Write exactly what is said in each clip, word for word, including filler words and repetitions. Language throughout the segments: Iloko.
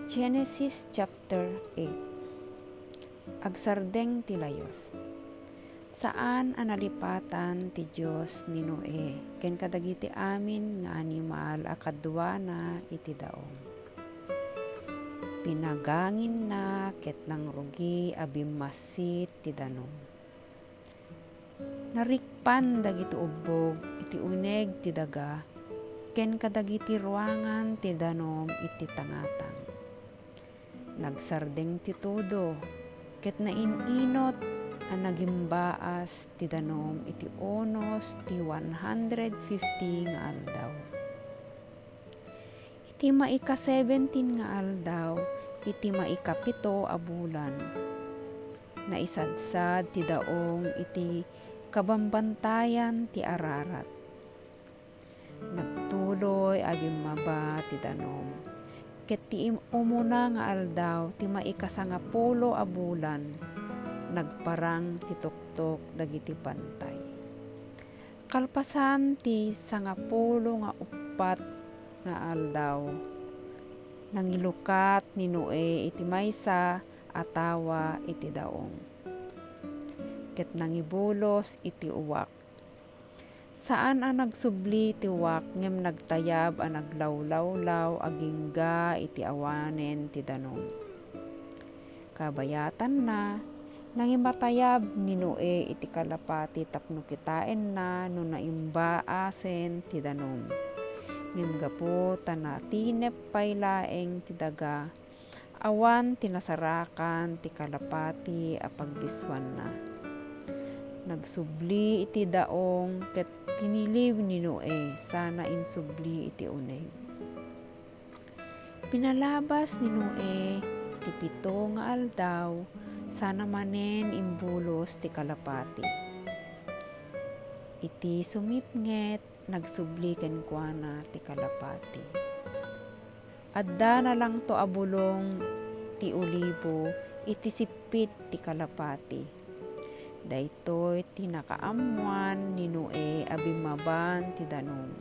Genesis chapter eight. Agsardeng ti layus. Saan a nalipatan ti Dios ni Noe ken kadagiti amin nga animal a kaduana iti daong. Pinaganginna ket nangrugi a bimmassit ti danum. Narikpan dagiti ubbog iti uneg ti daga ken kadagiti ruangan ti danum iti tangatang. Nagsardeng ti tudo ket nain-inot a nagimbaas ti danum iti unos ti one hundred fifty nga aldaw. Iti maika-seventeen nga aldaw, iti maikapito a bulan, naisadsad ti daong iti kabambantayan ti Ararat. Nagtuloy a bimmaba ti danum, ket ti im-, umuna nga aldaw ti maikasangapulo a bulan, nagparang ti tuktok dagiti bantay. Kalpasan ti sangapulo nga uppat nga aldaw, nangilukat ni Noe iti maysa a tawa iti daong, ket nangibulos iti uwak. Saan a nagsubli ti uwak ngem nagtayab a naglawlawlaw agingga iti awanen ti danum. Kabayatanna, nangimatayab ni Noe iti kalapati tapno kitaenna no naimbaasen ti danum. Ngem gapu ta natinep pay laeng ti daga, awan ti nasarakan ti kalapati a pagdissuanna. Nagsubli iti daong ket tinilib ni Noe sana insubli iti uneg. Pinalabas ni Noe ti pito nga aldaw sana manen imbulos ti kalapati. Iti sumipnget, nagsubli kenkuana ti kalapati. Adda nalangto a bulong ti olibo iti sippit ti kalapati. Daytoy ti nakaammoan ni Noe a bimmaban ti danum.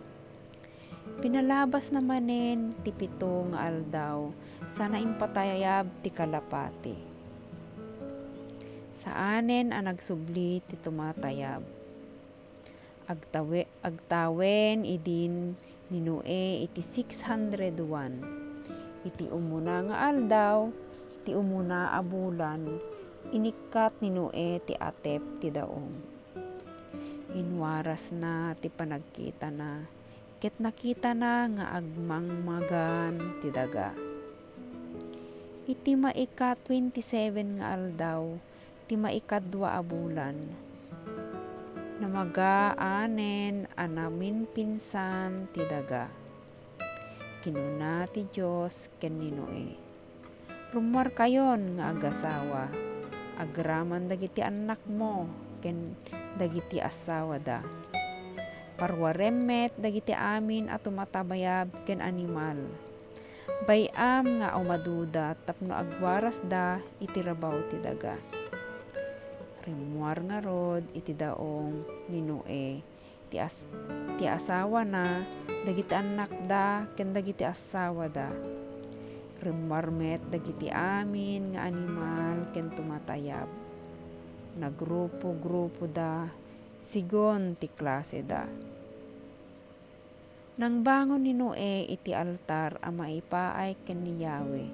Pinalabasna manen ti pito nga aldaw sana impatayab ti kalapati. Saanen a nagsubli ti tumatayab. Agtawe-, agtawen idin ni Noe iti six hundred one. Iti umuna nga aldaw, ti umuna a bulan, inikkat ni Noe ti atep ti daong. Inwarasna ti panagkitana, ket nakitana nga agmangmagan ti daga. Iti maika-twenty-seven nga aldaw, ti maikadua a bulan, namagaanen a naminpinsan ti daga. Kinuna ti Dios ken ni Noe, "Rummuarkayon nga agasawa, agraman dagiti annakmo ken dagiti assawada. Parwarem met dagiti amin a tumatabayab ken animal. Bay-am nga umaduda tapno agwarasda iti rabaw ti daga." Rimmuar ngarud iti daong ni Noe ti as-, ti asawana, dagiti annakda, ken dagiti assawada. Rimmuar met dagiti amin nga animal ken tumatayab. Nagrupo-grupoda sigun ti klaseda. Nangbangon ni Noe iti altar a maipaay ken ni Yahweh.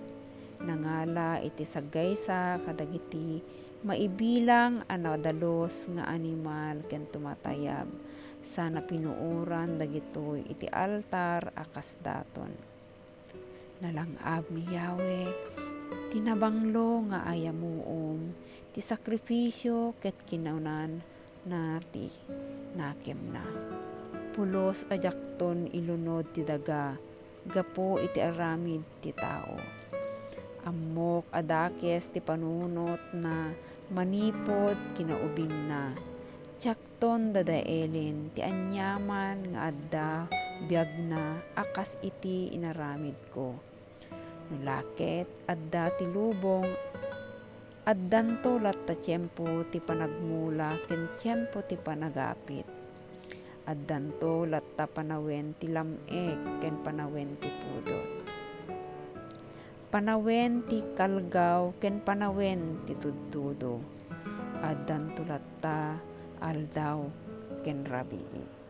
Nangala iti saggaysa kadagiti maibilang a nadalus nga animal ken tumatayab, sana pinuoran dagitoy iti altar a kas daton. Nalang-ab ni Yahweh ti nabanglo nga ayamuom ti sakrifisio ket kinunana ti nakemna, "Pulos a diakton ilunod ti daga gapu iti aramid ti tao. Ammok a dakes ti panunotna manipud kinaubingna. Diakton dadaelen ti aniaman nga adda biagna a kas iti inaramidko. No la ket adda ti lubong, addanto latta tiempo ti panagmula ken tiempo ti panagapit. Addanto latta panawen ti lam-ek ken panawen ti pudot." panawen ti kalgaw ken panawen ti tudtudo. Addanto latta aldaw ken rabii.